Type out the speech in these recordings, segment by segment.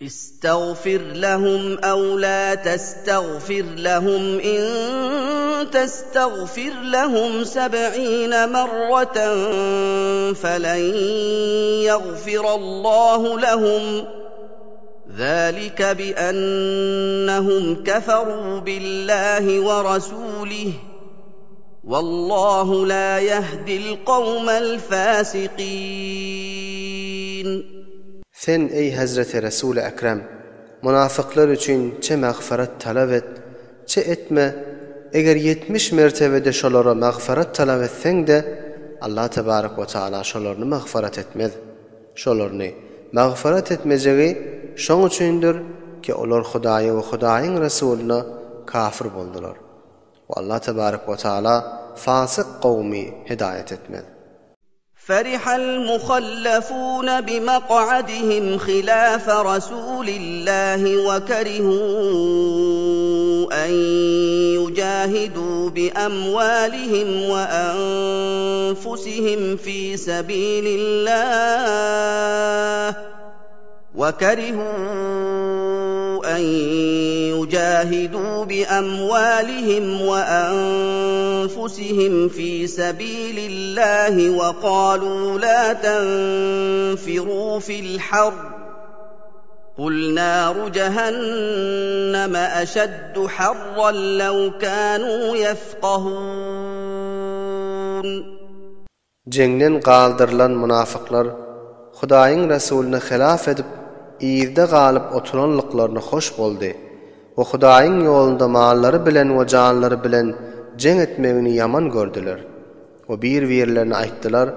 Istagfir lehum ew la testagfir lehum in testagfir lehum seb'ine merreten felen ýagfirallahu lehum zalike biennehum keferu billahi we rasulih wallahu la ýehdil kawmel fasikin. Sen, eý, hezreti Resuly Ekrem, mynafyklar üçin çe magfyrat talap et, çe etme, eger 70 mertebe-de şolara magfyrat talap etseň-de, Allah tebarek we taala şolaryny magfyrat etmez. Şolaryny magfyrat etmejegi şoň üçindir ki, olar Hudaýa we Hudaýyň Resulyna kafir boldular. We Allah tebarek we taala fasyk kowmy hidaýat etmez. Ferihal muhallafune bimak'adihim hilafe rasulillahi we kerihû en yucahidû bi emwalihim we enfusihim fî sebîlillah. وكرهوا أن يجاهدوا بأموالهم وأنفسهم في سبيل الله وقالوا لا تنفروا في الحر قل نار جهنم أشد حرا لو كانوا يفقهون. Jeňden galdyrylan mynafyklar Hudaýyň Resulyna hylaf edip, yzda galyp oturanlyklaryna hoş boldy we Hudaýyň ýolunda mallary bilen we janlary bilen jeň etmegini ýaman gördüler we bir-birlerine aýtdylar,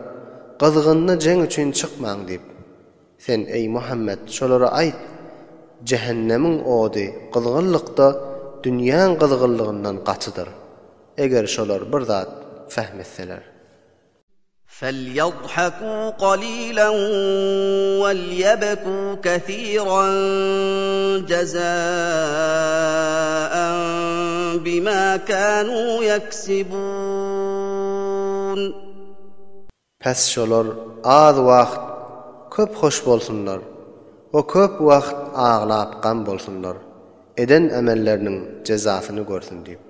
Gyzgynda jeň üçin çykmaň diýip. Sen, eý, Muhammet, şolara aýt, Jähennemiň ody gyzgynlykda dünýäň gyzgynlygyndan gatydyr. Eger şolar bir zat fehm etseler. Felýadhakû qalîlen welýebkû kesîran jezâen bimâ kânû ýeksibûn. Pes şolar az wagt köp hoş bolsunlar we köp wagt aglap gam bolsunlar, eden emelleriniň jezasyny görsün diýip.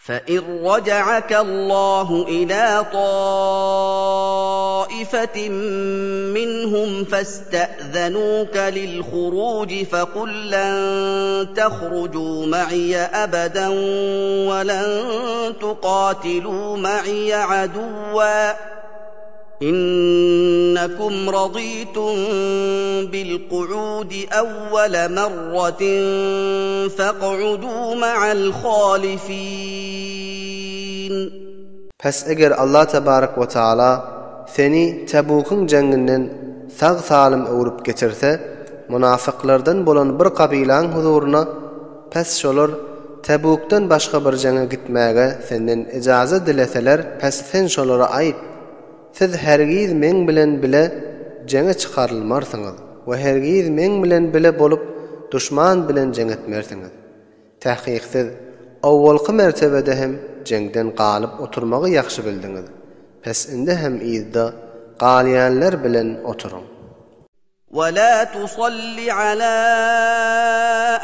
Fe-in raja'akallahu ilâ tâifetin minhum feste'zenûke lil-hurûji fekul len tehrujû ma'iye ebeden we len tuqâtilû ma'iye aduwwen. Innekum radîtum bil-ku'ûdi awwele merretin fek'udû ma'al halifîn. Pes eger Allah tebarek we taala seni Tebukyň jeňinden sag-salym öwrüp getirse, munafyklardan bolan bir kabylaň huzuryna, pes şolar Tebukdan başga bir jeňe gitmäge senden ejaza dileseler, pes sen şolara aýt, Siz hergiz meň bilen bile jeňe çykarylmarsyňyz we hergiz meň bilen bile bolup duşman bilen jeň etmersiňiz. Tahkyk siz owalky mertebede hem jeňden galyp oturmagy ýagşy bildiňiz, pes indi hem yzda galýanlar bilen oturyň. ولا تصل على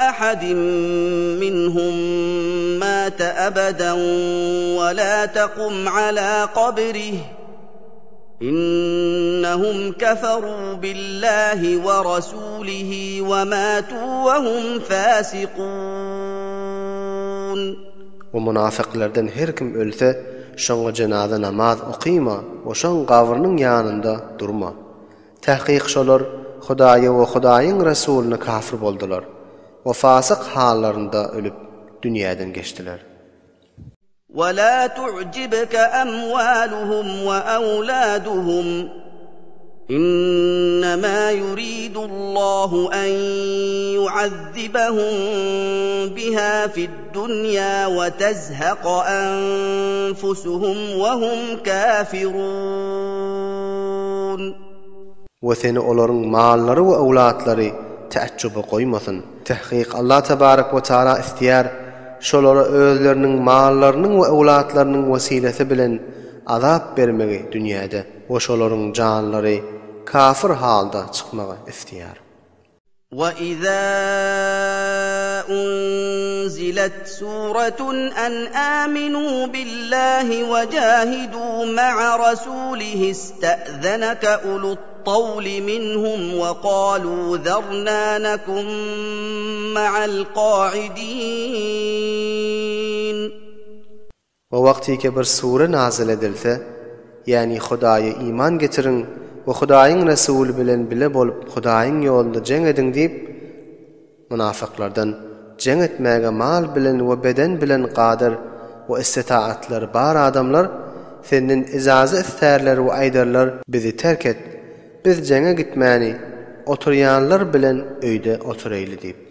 احد منهم مات ابدا ولا تقم على قبره انهم كفروا بالله ورسوله وماتوا وهم فاسقون. We munafyklardan her kim ölse, şoňa jenaza namaz okyma we şoň gabrynyň ýanynda durma. Tahkyk şolar Hudaýa we Hudaýyň Resulyna kafir boldular we fasyk hallarynda ölüp dünýäden geçdiler. وَلَا تُعْجِبْكَ أَمْوَالُهُمْ وَأَوْلَادُهُمْ إِنَّمَا يُرِيدُ اللَّهُ أَن يُعَذِّبَهُم بِهَا فِي الدُّنْيَا وَتَزْهَقَ أَنفُسُهُمْ وَهُمْ كَافِرُونَ. We seni olaryň mallary we öwlatlary täjjübe goýmasyn. Tahkyk Allah tebarek we taala isleýär, şolara özleriniň mallarynyň we öwlatlarynyň wesilesi bilen azap bermegi dünýäde we şolaryň janlary kafir halda çykmagy isleýär. وَإِذَا أُنزِلَتْ سُورَةٌ أَنْ آمِنُوا بِاللَّهِ وَجَاهِدُوا مَعَ رَسُولِهِ اسْتَأْذَنَكَ أُولُو الطَّوْلِ مِنْهُمْ وَقَالُوا ذَرْنَا نَكُن مَّعَ الْقَاعِدِينَ. We wagtyky bir sure nazyl edilse, ýäni Hudaýa iman getiriň we Hudaýyň Resuly bilen bile bolup Hudaýyň ýolunda jeň ediň diýip, mynafyklardan jeň etmäge mal bilen we beden bilen gadyr we istitaatlary bar adamlar senden ijaza istärler we aýdarlar, bizi terk et, biz jeňe gitmäni, oturýanlar bilen öýde oturaýly diýip.